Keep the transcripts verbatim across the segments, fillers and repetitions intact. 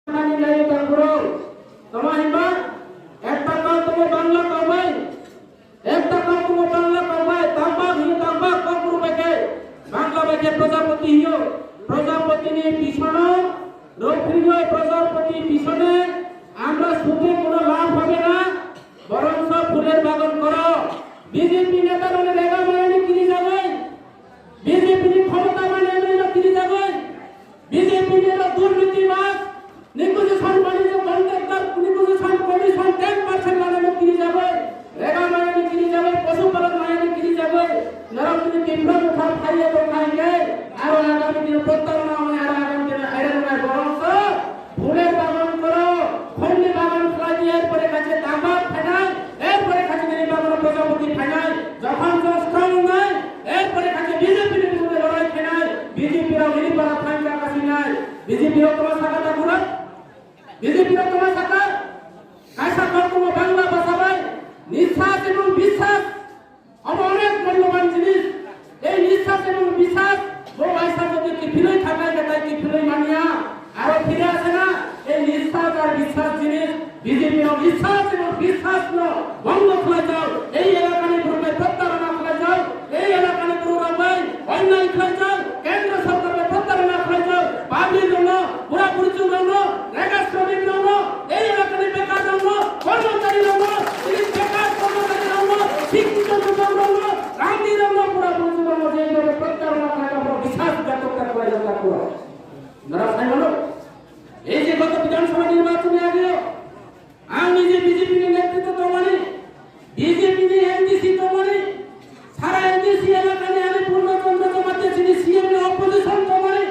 Nani nai tangkuro. Tama himba, ekta kau tongo Bangla kau bai. Ekta kau tongo Bangla kau bai. Tambak hino tambak kau kuru bai khe. Bangla bai khe Prajapati hino. Prajapati ni pisono, rokri hino Prajapati pisone. Amra sute kono labh hobe na. Borongo phuler bagan koro. B J P neta rone rega mayani kiri jagai. B J P ni khomota mane mane no kiri jagai. B J P ni no durniti bas. Negotiation mane jo contractor, negotiation commission ten percent mane no kiri jagai. Rega mayani kiri jagai, posu palan mayani kiri jagai. Norok ni Tipra motha phaiya to phaiya. Aro agami dino prottarona hone, aro agami dino hairan nai borongo. Phuler bagan koro, khomni bagan khlai di, er pore khache tambak phainai, er pore khache nini bagano Prajapati phainai, jokhon chwng strong wngnai, er pore khache B J P ni biruddhe lorai khainai, B J P rok nini bara thangka kasinai, B J P rok toma saka ta kura, B J P rok toma saka, kaisa kok tongo Bangla basa bai, nishas ebong biswas. Omo onek mulloban jinis. Ei nishas ebong biswas, bo waisa jodi kiphilwi thangnai, nathai kiphilwi manya. Aro phire asena, ei nishas ar biswas jinis, B J P rok nishas ebong biswas no bongno khlai jao, ei elakani borok bai prottarona khlai jao, ei elakani borok rok bai onnai khlai jao, kendro sorkar bai prottarona khlai jao, public rok no, bura buri chwng rok no, Rega shramik rokno, ei elakani bekar rokno, kormochari rokno, tini bekar kormochari rokno, sikkhito jubok rokno, rangni rokno, pura bujurokno je jore prottarona khlaijak rok biswas gatokta khlaijak ta kura. Nara sai mano, ei je goto Bidhan Sabha nirbachon ni age ang nije B J P ni netritwo tongmani, B J P ni M D C tongmani, sara M D C elakani ani Purno Chandra Jamatia chini C M ni opposition tongmani,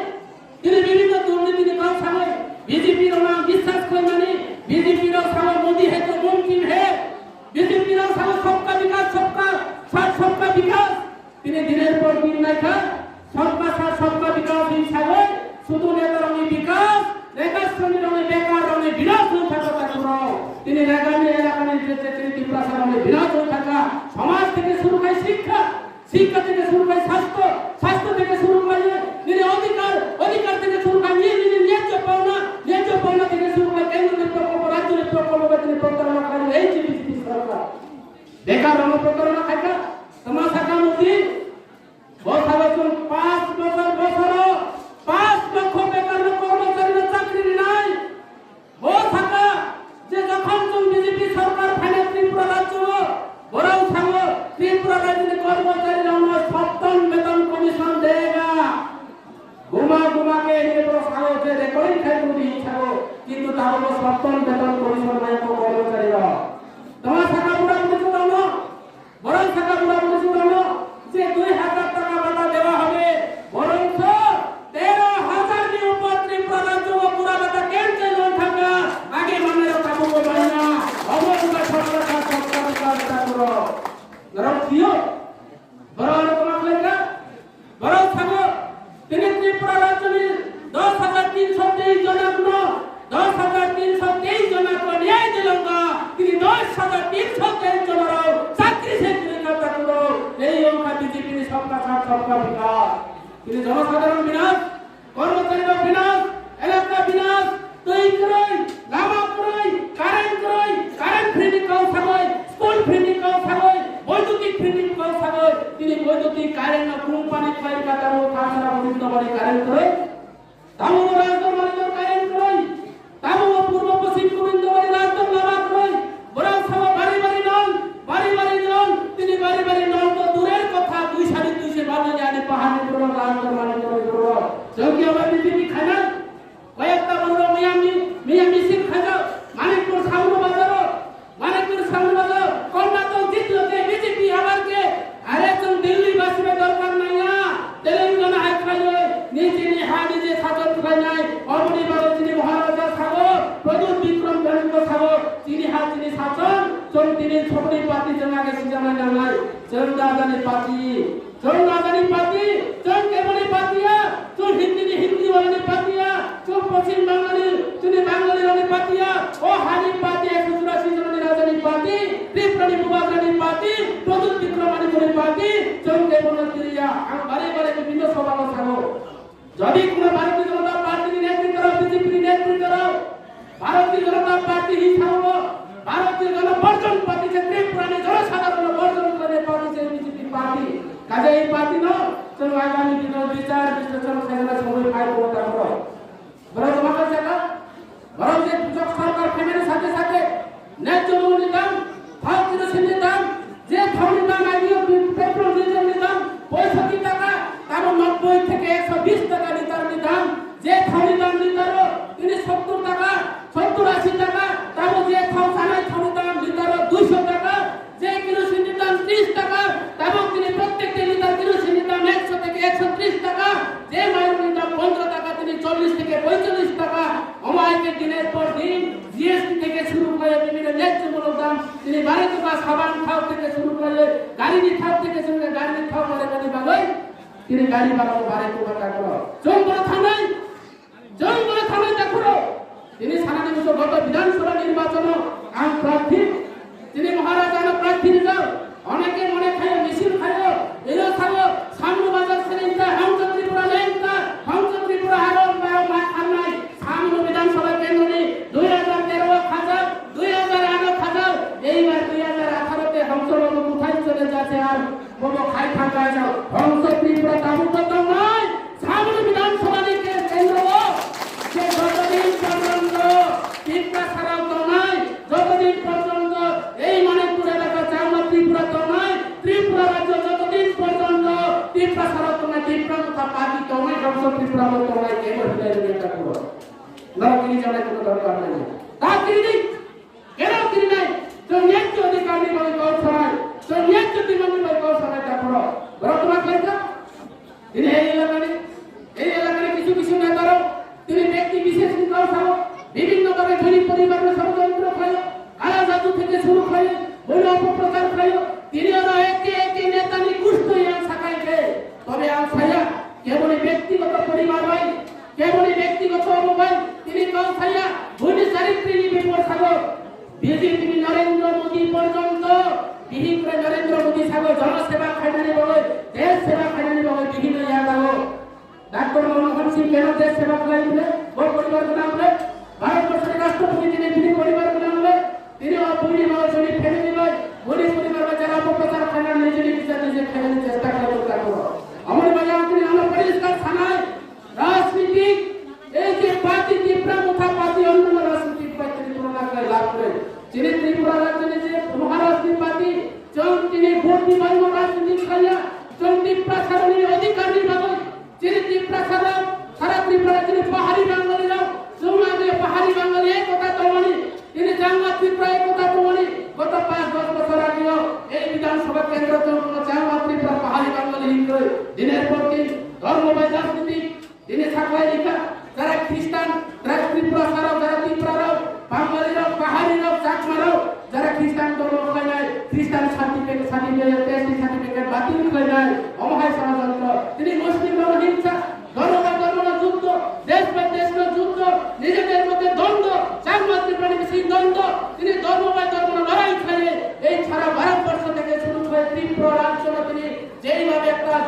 tini bibhinno durniti ni kau sagoi, B J P rokno ang biswas khlaimani, B J P rok sago Modi hai to mumkin hai, B J P rok sago sabka vikas, sabka saath, sabka vikas. Tini diner por din naikha, sabka saath sabka vikas hin sagoi, sudu neta rokni vikas, rega shramik rokni bekar rokni binas wng thaka ta kuro. Tini rega ni elakani je je tini Tiprasa rokni binas wng thaka, somaj theke suru khai shikkha, shikkha theke suru khai sastho, sastho theke suru khai nini odhikar, odhikar theke suru khai nini nini nyajjo paona, nyajjo paona theke suru khai kendro ni prokolpo, rajyo ni prokolpo bai tini prottarona khai ei je B J P sorkar. Bekar rokno prottarona khaikha, tama saka Modi, bo sabo chwng panch bosor bosoro panch lokho bekarno kormochari no chakri rinai. Bo saka je jokhon chwng B J P sorkar phaina Tripura rajyo o, borok sango Tripura rajyoni kormochari rokno saptan beton commission dega. Guma guma ke hinwi borok sao je recording khai tongdi hinwi sao, kintu tabukbo saptan beton commission nai kok kormochari rok. Tama saka bura buri chwng rokno, borok saka bura buri chwng rokno je dui hazar taka bata dewa hobe, borok so tero hazar ni upor Tripura rajyo o bura bata cancel wng thangkha, age manwi rok tabukbo manya, obo wngkha sorkar ka sorkar ka bata kuro. Norok thio, borok ano tama khlaikha. Borok sago, tini Tripura rajyoni dos hajar tinsho teis jona no, dos hajar tinsho teis jona ko nyai dilonga, tini dos hajar tinsho teis jona rok chakri se tini kata kuro, ei wngkha B J P ni sabka saath sabka vikas. Tini jonosadharon binas, kormochari rok binas, elaka binas, twi kwrwi, lama kwrwi, current kwrwi, current free ni kau sagoi, school free ni kau sagoi, boidutik free ni kau sagoi, tini boidutik current no company khlai ka tamo Kasaragod Nobari current kwrwi. Tamo Rajdor Manikor current kwrwi, tamo Purbo Poschim Gobindabari Rajdor lama kwrwi, borok sabo bari bari nol, bari bari nol, tini bari bari nol to durer kotha, dui sari dui se babo ni ani pahar ni borok Rajdor Manikor ni borok. Chowki abai B J P khainai. Koyekta borok miyamni, miyamni sil khaijak, Manikpur Saunu Bazaro, Manikpur Saunu Bazar, Karnataka jitlo ke B J P abar ke, are chwng Delhi basi bai dorkar nangya, Telangana hai khlaiwi, nijini ha nije sajon khlainai, oboni bagwi chini Maharaja sago, Pradyut Bikram Debbarma sago, chini ha chini sajon, chwng tini choboni party chwng age sijaknai nangnai, chwng rajani party. Chwng rajani party, chwng keboni party ya, chwng Hindi ni Hindi walani party ya, chwng Poschim Bangali, chwngni Bangali rokni party ya, o hani party ekso churasi jonani rajani party, Tripura ni Bubagrani party, Pradyut Bikram Manikpuri party, chwng kebono kiriya, ang bare bare bibhinno sobha o sago. Jodi kuno Bharatiya Janata Party ni netritwrok, B J P ni netritwrok, Party hisabe Bharatiya Jana Borjon Party se Tripura ni jonosadharon no borjon khlainai party se B J P party. Kaje ei party no chwng agami dino bichar bisleshon khlaina sogwi phai bo ta bro. Borok ma kha jaga, borok je pujak sarkar phaimani sate sate, nai chumuni dam, thao kerosene ni dam, je thao ni dam, ai petrol diesel ni dam, poisoti taka, tamo nobboi theke ekso bis taka litar ni dam, je thao ni dam litar o, tini sottur taka, sottur ashi taka, tamo je thao sanai thao ni dam litar o duiso taka, je kerosene ni dam tris taka, tabuk tini prottekta litar kerosene ni dam ekso theke ekso tris taka, je mairung ni dam pondro taka tini chollish theke poicholish taka, omo hai khe diner por din G S T theke shuru khlaiwi bibhinno nyakchumulok dam tini barai tongkha, saban thao theke shuru khlaiwi gari ni thao theke shuru khlaiwi gari ni thao barai mani bagwi tini gari bhara bo barai tongkha takhro. Chwng bo thanai Chwng bo thanai takhro, tini sanani muchung goto Bidhan Sabha nirbachon o ang prarthi, tini Maharaj ano prarthi rijak, oneke mone khayo, misil khayo, elo khayo, samno bazar sengkha, Hongso Tripura lengkha, Hongso Tripura aro baro ma khamnai, samno Bidhan Sabha kendro ni dui hajar tero o khajak, dui hajar aat o khajak, eibar dui hajar atharo te Hongso Babu kuthai chole jache ar Bobo khai thangkha jao, Hongso Tripura tabuk bo tongnai, Saboni Bidhan Sabha ni ke kendro o, je jotodin porjonto Tiprasa rok tongnai, jotodin porjonto ei Manipur elaka Changma Tripura tongnai, Tripura rajyo jotodin porjonto Tiprasa rok tongnai, Tipra Motha party tongnai, Hongso Tripura bo tongnai, kebo hinai rwgwi ta kuro. Norok kiri janai kono dorkar nai. Ta kiri di. Keno kirinai, chwng yakchu adhikar ni bagwi kok sanai, chwng yakchu demand ni bagwi kok sanai ta khoro. Borok tuma khlaikha? Tini ei elakani, ei elakani kisu kisu neta rok, tini bekti bishesh ni kok sao, bibhinno bhabe bini poribar no sorojontro khlaio, kala jadu theke shuru khlaio, bini opoprochar khlaio, tini oro ekke ekke neta ni gusto yang sakai khe, tobe ang saya, keboni bektigoto poribar bai, Keboni bektigoto omo bai tini kok saya, buini charitri ni bipor sago. B J P ni Narendra Modi porjonto, bihikre Narendra Modi sago, jono seba khainani bagwi, desh seba khainani bagwi bihino ya dago. Doctor Manmohan Singh keno desh seba khlai bole, bo poribar gwnang bole, Bharat borso ni Rashtrapati tini bini poribar gwnang bole, tini o buini bagwi, buini family bai, buini poribar bai jara opoprochar khainani nijini bichar nije khainani chesta khlai bole dago. Amoni bai ang tini ano poriskar sanai, Rajnitik, ei je party Tipra Motha party, onno rajnitik party ni tulono khlai labh kwrwi. Chini Tripura rajyoni je Maharajni party, chwng tini vote ni bagwi rajnitik khlaiya, chwng Tiprasarokni adhikar ni bagwi, chini Tiprasarok, sara Tripura chini pahari Bangali rok, chwng age pahari Bangali ekota tongmani, Tini Changma Tripura ekota tongmani goto panch dosh bochor ageo ei Bidhan Sabha kendro chwng Changma Tripura pahari Bangali hinwi diner por din dhormo bai rajniti tini saklai rikha. Jara Christian, jara Tripura sarok, jara Tripura rok, Bangali rok, pahari rok, Chakma rok, jara Christian dhormo khlainai, Christian certificate, certificate, T S T certificate batil khlainai, omo hai sorojontro. Tini Muslim rok himsa, Dhormo bai dhormo no juddo, desh bai desh no juddo, nijejer moddhe dondwo, Changma Tripura ni bising dondwo, tini dhormo bai dhormo no lorai khlaiwi, ei sara Bharat borsho theke shuru khlai Tripura rajyo no tini jeibabe ekta